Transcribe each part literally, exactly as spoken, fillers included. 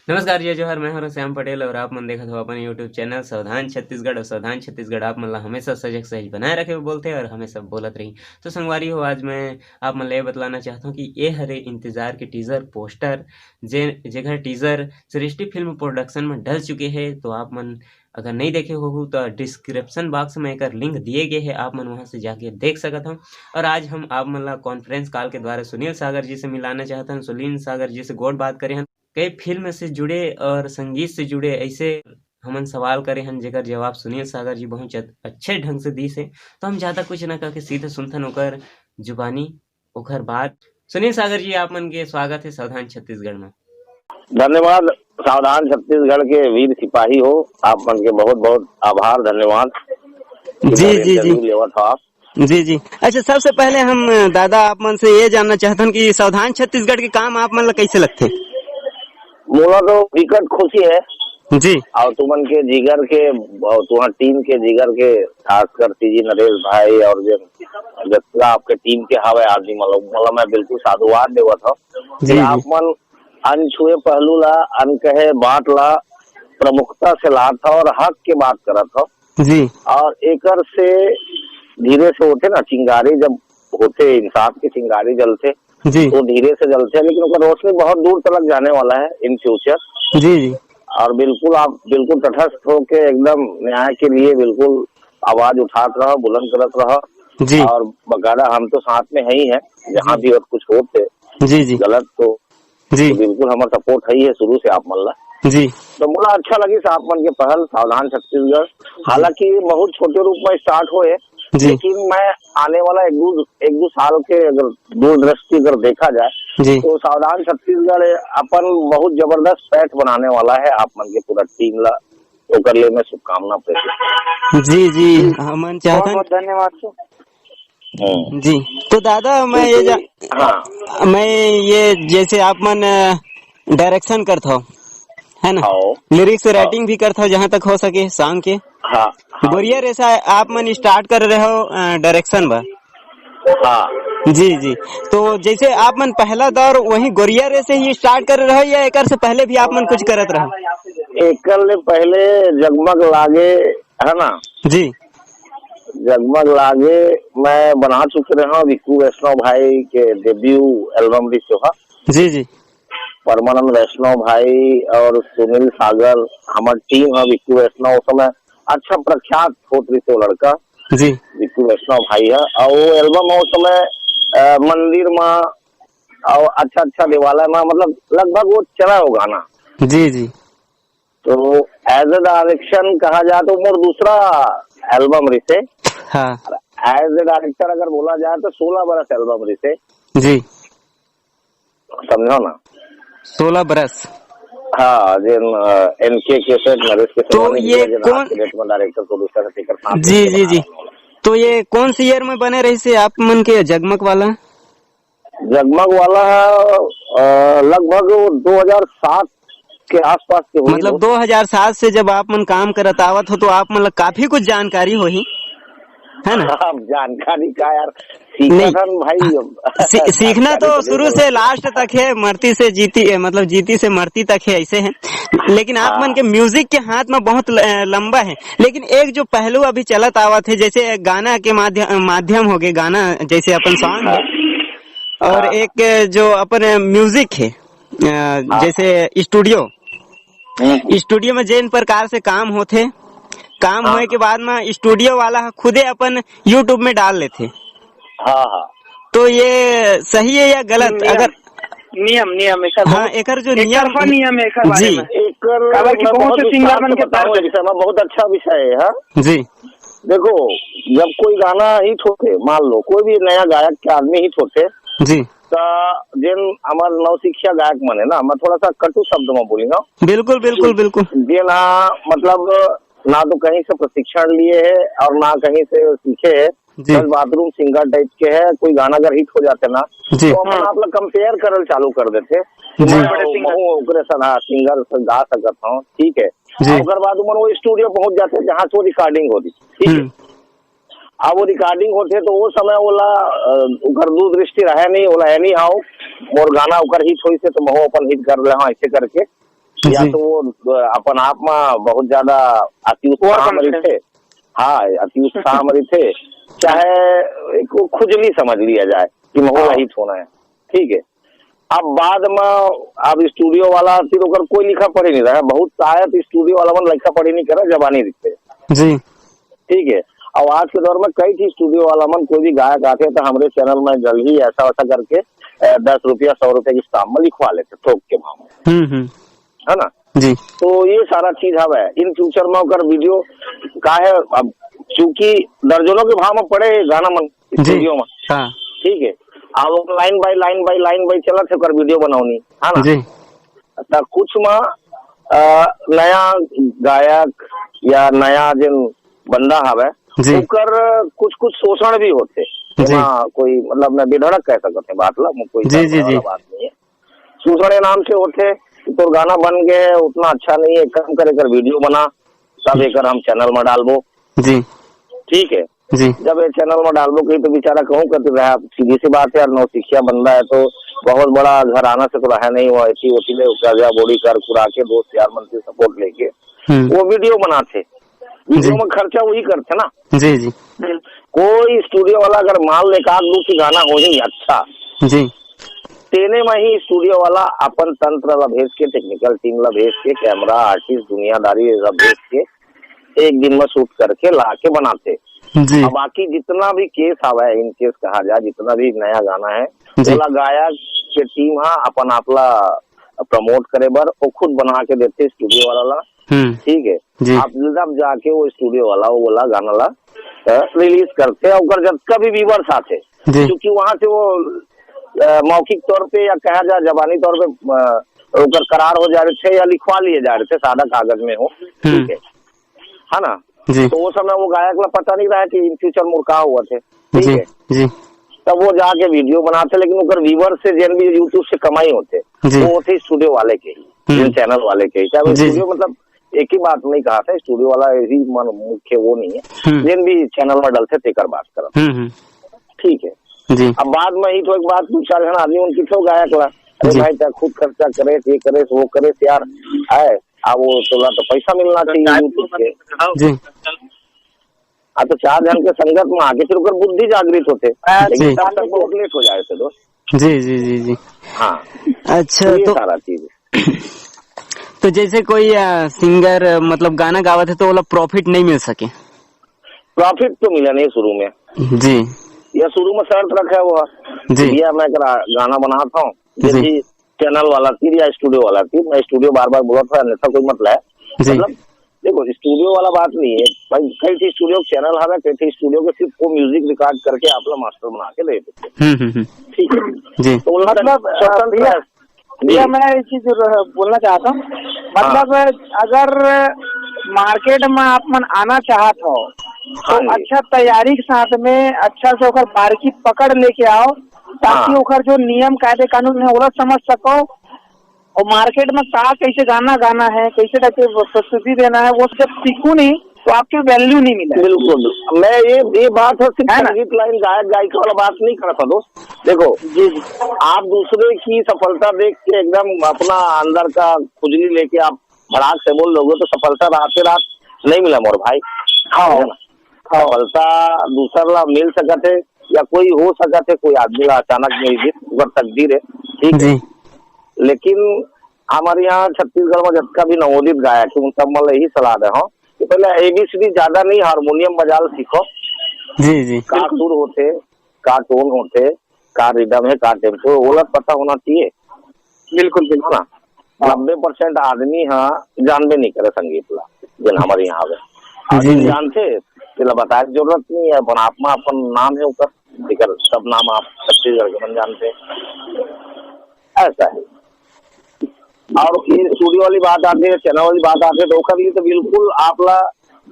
नमस्कार, जय जोहार, मैं हूं श्याम पटेल और आप मन देखत हो अपन YouTube चैनल सावधान छत्तीसगढ़। और सावधान छत्तीसगढ़ आप मन ला हमेशा सजग सहज बनाए रखे बोलथे और हमेशा बोलत रही। तो संगवारी हो, आज मैं आप मन ला ये बतलाना चाहता हूँ कि ये हरे इंतजार के टीजर पोस्टर, जे जेकर टीजर सृष्टि फिल्म प्रोडक्शन में डल चुके हे। तो आप मन अगर नहीं देखे होहू तो डिस्क्रिप्शन बॉक्स में एकर लिंक दिए गए हे, आप मन वहां से जाके देख सकत हो। और आज हम आप मन ला कॉन्फ्रेंस कॉल के द्वारा सुनील सागर जी से मिलाना चाहत हन। सुनील सागर जी से गोठ बात करे हन, कई फिल्म से जुड़े और संगीत से जुड़े ऐसे हमन सवाल करे हन, जेकर जवाब सुनील सागर जी बहुत जत-, अच्छे ढंग से दीस हे। तो हम ज्यादा कुछ ना करके सीधे सुनथन ओकर जुबानी, ओकर बात। सुनील सागर जी, आप मन के स्वागत है सावधान छत्तीसगढ़ में। धन्यवाद। सावधान छत्तीसगढ़ के वीर सिपाही हो, आप मन के बहुत बहुत आभार, धन्यवाद। जी, इतना जी, जी। इंटरव्यू लेवत हो आप। जी, जी। अच्छा, सबसे पहले हम, दादा, आप मन से ये जानना चाहथन कि सावधान छत्तीसगढ़ के काम आप मन ला कैसे लगथे? मोला तो बिकट खुशी है। जी। और तुमन के जिगर के, और तुम्हार टीम के जिगर के, खासकर सीजी नरेश भाई और जो जतका आपके टीम के हवे आदमी, मतलब, मतलब मैं बिल्कुल साधुवाद देवत हूँ जी, कि जी। आप मन अनछुए पहलू ला, अनकहे बात ला प्रमुखता से लात हो और हक के बात करत हो। जी। और एकर से धीरे से होथे ना, चिंगारी जब होथे, इंसाफ की चिंगारी जलथे, जी। तो धीरे से जलथे, लेकिन ओकर रोशनी बहुत दूर तलक जाने वाला है in future। जी, जी। और बिल्कुल आप बिल्कुल तटस्थ होके एकदम न्याय के लिए बिल्कुल आवाज उठात रहो, बुलंद करत रहो। जी। और बकायदा हम तो साथ में है ही हैं, जहाँ जी। भी और कुछ होते जी, जी। गलत तो जी। तो बिल्कुल हमार सपोर्ट है ही है शुरू से आप मन ला। जी। तो मोला अच्छा लगिस आप मन के पहल सावधान छत्तीसगढ़। जी। हालांकि ये बहुत छोटे रूप में स्टार्ट होए, जी। लेकिन मैं आने वाला एक दो, एक दो साल के अगर दूरदृष्टि अगर देखा जाए, जी। तो सावधान छत्तीसगढ़ अपन बहुत जबरदस्त पैठ बनाने वाला है आप मन के पूरा टीम ला, ओकर लिए मैं शुभकामना प्रेषित करता हूँ। जी, जी, हमन चाहत हन बहुत बहुत धन्यवाद सर। हम्म। जी, तो दादा, मैं ये जा-, हाँ। मैं ये जैसे आप मन, अ, डायरेक्शन करत हो, है ना? हाँ। लिरिक्स हाँ। राइटिंग भी करत हो जहाँ तक हो सके सॉन्ग के। हाँ, हाँ। गोरिया रे से आप मन स्टार्ट कर रहे हो, अ, डायरेक्शन बर। हाँ। जी, जी। तो जैसे आप मन पहला दौर वही गोरिया रे से ही स्टार्ट कर रहे हो या एकर से पहले भी आप मन कुछ करत रहे हो? एकर ले पहले जगमग लागे, है ना? जी। जगमग लागे मैं बना चुके रहे हूँ, विक्कू वैष्णव भाई के डेब्यू एल्बम भी तो है। जी, जी। परमानंद वैष्णव भाई और सुनील सागर, हमार टीम है, विक्कू वैष्णव उस समय अच्छा प्रख्यात होत रहिस वो लड़का। जी। विक्कू वैष्णव भाई है, और वो एल्बम है उस समय, अ, मंदिर में और अच्छा अच्छा देवालय में, मतलब लगभग वो चला वो गाना। जी, जी। तो एज ए डायरेक्शन कहा जाए तो मोर दूसरा एल्बम रिसे। हाँ। एज ए डायरेक्टर अगर बोला जाए तो सोलह बरस एल्बम रिसे। जी। समझो ना। सोलह बरस। हाँ, जेन, अ, एनके कैसेट, नरेश के तो सेनानी ये जी, जेन आज कौन के डेट में डायरेक्टर प्रोड्यूसर है, तेकर साथ जी, में जी, बना जी। रहा हूँ। तो ये कौन सी ईयर में बने रहिसे आप मन के जगमग वाला? जगमग वाला, अ, लगभग वो दो हज़ार सात के आसपास के होही मतलब वो। दो हज़ार सात से जब आप मन काम करत आवत हो तो आप मन ला काफी कुछ जानकारी होही, है ना? अब जानकारी का यार, सीखत नहीं, हन भाई। हाँ, सी-, सीखना जानकारी तो तो शुरू नहीं से होगा। लास्ट तक है, मरती से जीती है, मतलब जीती से मरती तक है, ऐसे है। लेकिन आप मन हाँ। के म्यूजिक के हाथ में बहुत ल-, लंबा है। लेकिन एक जो पहलू अभी चलत आवत है, जैसे गाना के माध्य-, माध्यम हो गए, गाना जैसे अपन सॉन्ग है, हाँ। और हाँ। एक जो अपन म्यूजिक है, अ, हाँ। जैसे स्टूडियो, हम्म। स्टूडियो में जेन प्रकार से काम होथे, काम हाँ। होए के बाद में स्टूडियो वाला ह खुदे अपन YouTube में डाल लेथे। हाँ, हाँ। तो ये सही है या गलत? नियम, अगर नियम, नियम, एकर हाँ, बहुत एकर जो एक नियम तरफा नियम है एकर बारे जी। में। एकर काबर कि मैं बहुत बहुत से विस्तार सिंगर मन से के बताऊं, पास ये विषय में बहुत अच्छा विषय है, हाँ। जी। देखो, जब कोई गाना हिट होथे, मान लो कोई भी नया गायक के आदमी हिट होथे, जी। त जेन हमर नवसिखिया गायक मन हे ना, मैं थोड़ा सा कटु शब्द में बोली ना। बिल्कुल, बिल्कुल, बिल्कुल। जेन हा, मतलब, ना तो कहीं से प्रशिक्षण लिए है और ना कहीं से सीखे है। जी। बस बाथरूम सिंगर टाइप के है, कोई गाना अगर हिट हो जाथे ना, जी। तो अपन हाँ। आप लोग कंपेयर करल चालू कर देथे। जी। मैं बड़े सिंगर। महू ओकरे सन, हाँ, सिंगर से गा सकत हूँ, ठीक है। जी। और ओकर बाद उमन वो स्टूडियो पहुंच जाथे, जहाँ से वो रिकॉर्डिंग होती, ठीक है। हम्म। अब वो रिकॉर्डिंग होथे तो वो समय ओला, अ, ओकर दूरदृष्टि रहे नहीं, ओला एनी हाउ मोर गाना ओकर हिट होइस हे तो महू अपन हिट कर ले, हाँ, ऐसे करके या जी। तो वो, अ, अपन आप में बहुत ज्यादा अति उत्साह में overconfidence। रहिथे। हाँ, अति उत्साह में रहिथे, चाहे एक वो खुजली समझ लिया जाए कि मोला हाँ। यही होना है, ठीक है। अब बाद में, अब studio वाला फिर ओकर कोई लिखा पढ़ी नहीं रहा, बहुत शायद studio वाला मन लिखा पढ़ी नहीं करे, जबानी लिखते। जी। ठीक है। अब आज के दौर में कई चीज studio वाला मन कोई भी गायक आथे तो हमरे channel में जल्दी ऐसा वैसा करके, अ, दस रुपया, सौ रुपया के stamp में लिखवा लेथे थोक के भाव में। हम्म, हम्म। है ना? जी। तो ये सारा चीज हवे। In future में ओकर video का है, अब चूंकि दर्जनों के भाव में पड़े गाना मन जी। Studio में। हाँ। ठीक है। अब line by line by line by चलत है ओकर video बनौनी, है ना? जी। त कुछ में, अ, नया गायक या नया जिन बंदा हवे, जी। ओकर कुछ-कुछ शोषण भी होथे। जी। एमा कोई, मतलब, मैं बेधड़क कह सकत हूँ बात ला, कोई जी, जी, डर जी। वाला बात नहीं है। शोषण के नाम से होथे कि तोर गाना बन गए है, उतना अच्छा नहीं है, कम कर एकर video बना, तब एकर हम channel में डालबो। जी। ठीक है। जी। जब ये channel में डालबो कही तो बेचारा कहूँ करते रहा, सीधी सी बात है यार, नौसिखिया बंदा है तो बहुत बड़ा घराना से तो रहा नहीं हुआ, ऐसी होती ले, ओकरा जा बॉडी कार कुरा के दोस्त यार मन से support लेके हम्म। वो video बनाथे। Video जी। में खर्चा वही करथे ना। जी, जी। कोई studio वाला अगर मान ले एक आध दू की गाना हो ही अच्छा, जी। तेने में ही studio वाला अपन तंत्र ला भेज के, technical team ला भेज के, camera, artist, दुनियादारी ये सब भेज के एक दिन में shoot करके ला के बनाथे। जी। अब बाकी जितना भी case आवा है, in case कहा जाए, जितना भी नया गाना है, जी। ओला गायक के team हा अपन आप ला promote करे बर वो खुद बना के देथे studio वाला ला। हम्म। ठीक है। जी। आप जब जाके वो studio वाला, वो वाला गाना ला, अ, release करथे, ओकर जतका भी viewers आथे, जी। क्योंकि वहां से वो, अ, मौखिक तौर पे या कहा जाए जबानी तौर पे, अ, ओकर करार हो जा रहे थे या लिखवा लिए जा रहे थे सादा कागज में हो, हम्म। ठीक है, है ना? जी। तो वो समय वो गायक ला पता नहीं रहा कि in future मोर का हुआ थे, ठीक जी, है? जी। तब वो जाके video बनाथे, लेकिन ओकर viewer से जेन भी YouTube से कमाई होथे, जी। वो होथे studio वाले के ही, हम्म। जेन channel वाले के ही। चाहे वो जी, जी। Studio, मतलब, एक ही बात नहीं कहा था, studio वाला ही मन मुख्य वो नहीं है, हम्म। जेन भी channel में डलथे तेकर बात करत। हम्म, हम्म। ठीक है। जी। अब बाद में ही तो एक बात, दू चार जन आदमी उनकी ठो गायक ला, "अरे जी। भाई, तैं खुद खर्चा करे, ये करे, वो करे, यार, है, अब वो तोला तो पैसा मिलना चाहिए YouTube के।" जी। हाँ, तो चार जन के संगत में आके फिर ओकर बुद्धि जागृत होथे। हाँ, लेकिन जी। तब तक बहुत late हो जाए थे दोस्त। जी, जी, जी, जी। हाँ। अच्छा, तो ये तो सारा चीज है। तो जैसे कोई, अ, singer, अ, मतलब गाना गावत है तो ओला profit नहीं मिल सके? Profit तो मिला नहीं शुरू में। जी। या शुरू में शर्त रखा हुआ। जी। भैया मैं करा गाना बनाता हूँ, जी। जैसे channel वाला तीर या studio वाला तीर, मैं studio बार-बार बोलत हूँ, अन्यथा कोई मत लाए। जी। मतलब, देखो, studio वाला बात नहीं है भाई, कई ठी studio channel हवे, कई ठी studio के सिर्फ वो music record करके आप ला master बना के दे देथे। हम्म, हम्म, हम्म। ठीक है। जी। तो उनका मतलब, अ, स्वतंत्र भैया, है। भैया, जी। मैं एक चीज बोलना चाहता हूँ, मतलब, हाँ। अगर market में आप मन आना चाहत हो, तो हाँ जी। अच्छा तैयारी के साथ में अच्छा से ओकर बारीकी पकड़ लेके आओ, ताकि हाँ। ओकर जो नियम, कायदे, कानून है, ओला समझ सको। और market में का, कैसे गाना गाना है, कैसे type के प्रस्तुति देना है, वो जब सीखो नहीं, तो आपके value नहीं मिला। बिल्कुल। मैं ये, ये बात है, सिर्फ है ना? संगीत line, गायक गायिका वाला बात नहीं करता दोस्त। देखो, जी, जी। आप दूसरे की सफलता देख के एकदम अपना अंदर का खुजली लेके आप भड़ाक से बोल लोगे तो सफलता राते रात नहीं मिला मोर भाई। हाँ। है ना? हाँ। सफलता दूसर ला मिल सकत है या कोई हो सकत है, कोई आदमी ला अचानक मिल गई, ओकर तकदीर है, ठीक है। जी। लेकिन हमारे यहाँ छत्तीसगढ़ में जितना भी नवोदित गायक है, उन सब में यही सलाह दे हो कि पहले एबीसीडी ज्यादा नहीं, हारमोनियम बजाल सीखो। जी, जी। का सुर होते, का टोन होते, का रिदम है, का टेम्पो है, ओला पता होना चाहिए। बिल्कुल, बिल्कुल। है ना? हाँ। नब्बे परसेंट आदमी हा जानबे नहीं करे संगीत ला, जेन हमारे यहाँ आवे। जी, आदमी जी। जानते, तेला बताए के जरूरत नहीं है, अपन आप में अपन नाम है ओकर, जेकर सब नाम आप छत्तीसगढ़ के मन जानते हैं। ऐसा है। और ये studio वाली बात आती है, channel वाली बात आती है, तो ओकर लिए तो बिल्कुल आप ला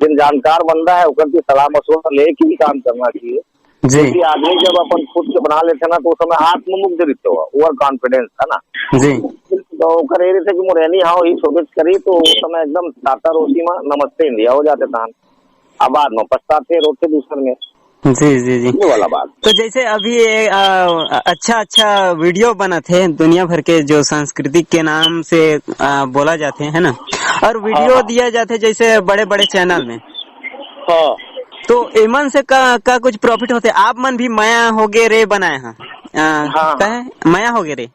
जेन जानकार बंदा है, ओकर की सलाह मशवरा लेके ही काम करना चाहिए। जी। क्योंकि आदमी जब अपन खुद से बना लेते हैं ना, तो उस समय आत्ममुग्ध रहते हो, over confidence है ना। जी। तो ओकर ये रहते कि more any how he Shobhit करी, तो उस समय एकदम ताता रोसी में नमस्ते इंडिया हो जाते तान। अब बाद में पछताते रोते दूसर में। जी, जी, जी। ये वाला बात। तो जैसे अभी ये, अ, अच्छा-अच्छा वीडियो बनत हे, दुनिया भर के जो सांस्कृतिक के नाम से, अ, बोला जाथे, है ना? और वीडियो हाँ, हाँ। दिया जाथे जैसे बड़े-बड़े चैनल में। हाँ। तो एमन से का, का कुछ प्रॉफिट होथे? आप मन भी मया होगे रे बनाए हैं। अ, हाँ, हाँ। कहे? मया होगे रे।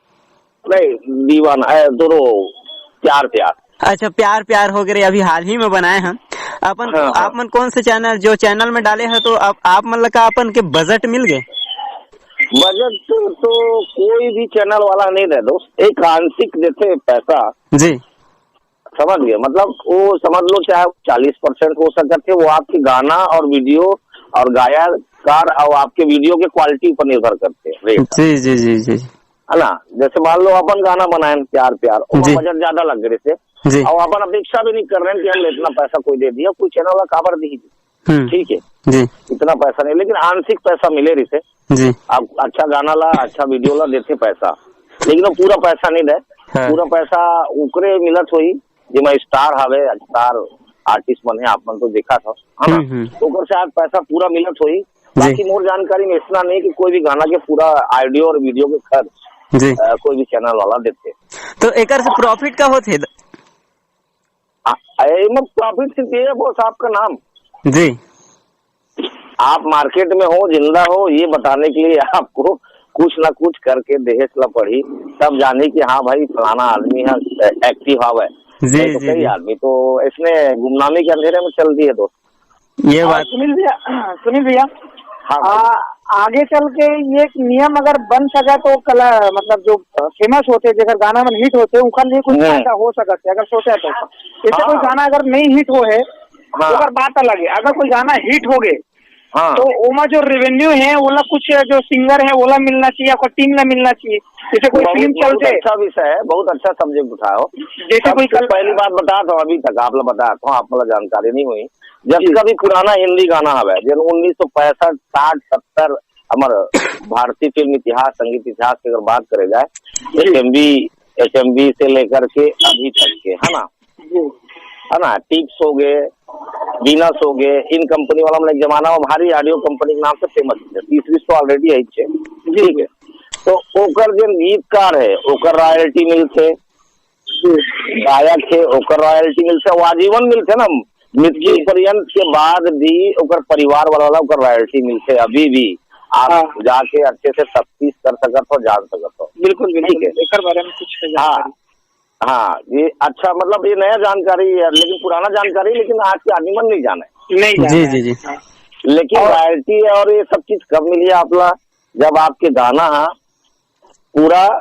नहीं, दीवाना, ए, दोनों प्यार प्यार। अच्छा, प्यार प्यार होगे रे, अभी हाल ही में बनाए हैं। अपन, हाँ, हाँ। आप मन कौन से चैनल, जो चैनल में डाले हैं, तो आप, आप मन ला का अपन के बजट मिल गए? बजट तो, तो कोई भी चैनल वाला नहीं दे दोस्त, एक आंशिक देते पैसा। जी। समझ गए? मतलब, वो समझ लो, चाहे चालीस परसेंट हो सकते, वो आपके गाना और वीडियो और गायककार और आपके वीडियो के क्वालिटी पर निर्भर करते हैं रेट। जी, जी, जी, जी। है ना? जैसे मान लो, अपन गाना बनाए हैं प्यार प्यार, ओमा जी। बजट ज्यादा लग रहे थे, जी। और अपन अपेक्षा भी नहीं कर रहे हैं कि हम इतना पैसा कोई दे दिया, कोई चैनल वाला काबर दी। हम्म। ठीक है, जी। इतना पैसा नहीं, लेकिन आंशिक पैसा मिले रहिसे। जी। आप अच्छा गाना ला, अच्छा वीडियो ला देते पैसा, लेकिन वो पूरा पैसा नहीं दे। हाँ। पूरा पैसा ओकरे मिलत होई, जेमा स्टार हवे, स्टार आर्टिस्ट मन है, आप मन तो देखा था, है ना? हम्म, हम्म। ओकर से आज पैसा पूरा मिलत होई। जी। बाकी मोर जानकारी में इतना नहीं कि कोई भी गाना के पूरा ऑडियो और वीडियो के खर्च, जी। अ, कोई भी चैनल वाला देते। तो एकर से प्रॉफिट का होथे? आ, एमा प्रॉफिट सिर्फ ये है, बस आपका नाम। जी। आप मार्केट में हो, जिंदा हो, ये बताने के लिए आपको कुछ ना कुछ करके देहे ला पड़ी, तब जानी कि हाँ भाई, फलाना आदमी है, एक्टिव हवे। जी, नहीं तो जी, कई जी। आदमी तो इसने गुमनामी के अंधेरे में चल दिए दोस्त। ये और बात सुनील भैया, सुनील भैया, हाँ भाई। आ, आगे चल के ये एक नियम अगर बन सका तो कला, मतलब जो फेमस होते, जेकर गाना मन हिट होते, उनका लिए कुछ हम्म। फायदा हो सकता है अगर सोचा तो। जैसे हाँ। कोई गाना अगर नहीं हिट हो है, हाँ। तो अगर बात अलग है, अगर कोई गाना हिट हो गए, हाँ। तो ओमा जो रेवेन्यू है, ओला कुछ जो सिंगर है, ओला मिलना चाहिए, आपका टीम ला मिलना चाहिए। जैसे कोई बहुत, फिल्म बहुत चलते अच्छा विषय है, बहुत अच्छा सब्जेक्ट उठाए हो। जैसे कोई सबसे कल पहली बात बता दो, अभी तक आप लोग बता दो, आप मतलब जानकारी नहीं हुई। जब जी। कभी पुराना हिंदी गाना हवे, जन उन्नीस सौ पैंसठ, साठ, सत्तर, हमर भारतीय फिल्म इतिहास, संगीत इतिहास की अगर बात करे जाए, जी। एचएमवी, एचएमवी से लेकर के अभी तक के, है ना? जी। है ना? टिप्स हो गए, वीनस हो गए, इन कंपनी वाला, मतलब, एक जमाना में भारी ऑडियो कंपनी के नाम से फेमस थे, तीस बीस तो ऑलरेडी है छे। जी। ठीक है, तो ओकर जो गीतकार है, ओकर रॉयल्टी मिलते, जी। गायक है, ओकर रॉयल्टी मिलते, वो आजीवन मिलते ना, मृत्यु जी। पर्यंत के बाद भी ओकर परिवार वाला ला ओकर रॉयल्टी मिलते अभी भी। आप हाँ। जाके अच्छे से तफ्तीश कर सकत हो, जान सकत हो। बिल्कुल, बिल्कुल। ठीक है। एकर बारे में कुछ है हाँ। जानकारी? हाँ, ये अच्छा, मतलब, ये नया जानकारी है, लेकिन पुराना जानकारी, लेकिन आज के आदमी मन नहीं जाने। नहीं जाने। जी, जी, जी। हाँ। लेकिन और रॉयल्टी और ये सब चीज कब मिली आप ला? जब आपके गाना, हाँ, पूरा,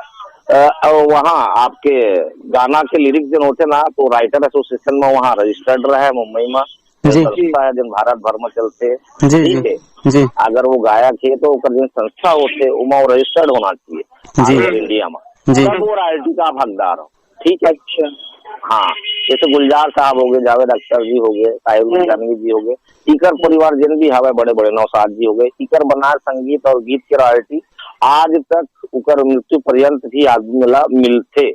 अ, अ, वहाँ आपके गाना के लिरिक्स जो होते ना, तो राइटर एसोसिएशन में वहाँ रजिस्टर्ड रहे मुंबई में, जी। संस्था है, जो भारत भर में चलते, जी, ठीक जी, है? जी। अगर वो गायक है, तो ओकर जो संस्था होते, ओमा वो रजिस्टर्ड होना चाहिए, जी। ऑल ओवर इंडिया में। जी। तब वो रॉयल्टी का आप हकदार हो, ठीक है? अच्छा। हाँ, जैसे गुलजार साहब हो गए, जावेद अख्तर जी हो गए, साहिर हम्म। जानवी जी हो गए, इकर हम्म। परिवार जिन भी हवे, बड़े-बड़े नौशाद जी हो गए, इकर बनाए संगीत और गीत के रॉयल्टी आज तक उकर मृत्यु पर्यंत भी आदमी ला मिलथे।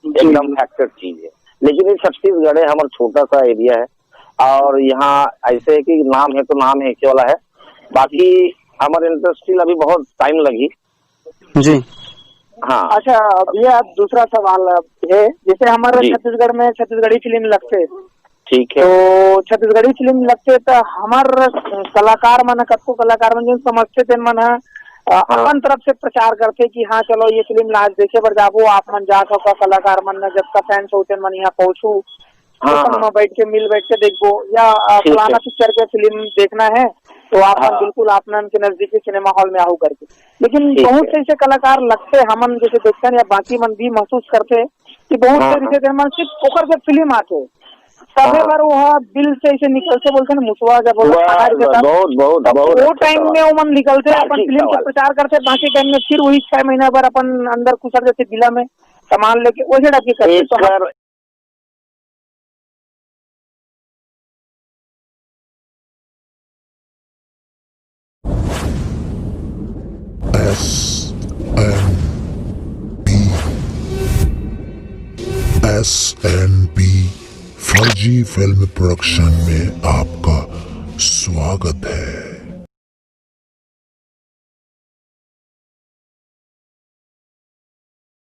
जी। एकदम फैक्टेड चीज है। लेकिन ये छत्तीसगढ़ है, हमर छोटा सा एरिया है, और यहाँ ऐसे है कि नाम है तो नाम है, एक वाला है, बाकी हमर इंडस्ट्री ला भी बहुत टाइम लगी। जी। हाँ। अच्छा, अब ये आप दूसरा सवाल अब है, जैसे हमारे जी। छत्तीसगढ़ में छत्तीसगढ़ी फिल्म लगते, ठीक है। तो छत्तीसगढ़ी फिल्म लगते तो हमार कलाकार मन, कतको कलाकार मन जो समझते तेन मन ह, अ, हाँ। अपन तरफ से प्रचार करते कि हाँ, चलो ये फिल्म ला आज देखे बर जाबो, आप मन जा सको, कलाकार मन जब का फैंस हो तेन मन यहाँ पहुँचू, हाँ, ओपन हाँ। में बैठ के, मिल बैठ के देखबो, या, अ, ठीक फलाना है। पिक्चर के फिल्म देखना है, तो आप मन हाँ। बिल्कुल आप मन के नजदीकी सिनेमा हॉल में आहू करके। लेकिन ठीक बहुत है। से ऐसे कलाकार लगते, हमन जैसे देखथन या बाकी मन भी महसूस करते कि बहुत हाँ, से हाँ। रिश्तेदार मन सिर्फ ओकर से फिल्म आथे, तबे हाँ। बार वो बिल से ऐसे निकलते, बोलते ना, मुसवा जब बोलते बस, खाना बस, रिश्तेदार, बहुत, बहुत, तब बहुत वो अच्छा टाइम सवाल। में वो मन निकलते, हाँ, अपन ठीक फिल्म के सवाल। प्रचार करते, बाकी टाइम में फिर वही छह महीना भर अपन अंदर घुसर जाते बिला में, सामान लेके वैसे टाइप के करते। तो एकर एस एन बी, एस एन बी फर्जी फिल्म प्रोडक्शन में आपका स्वागत है।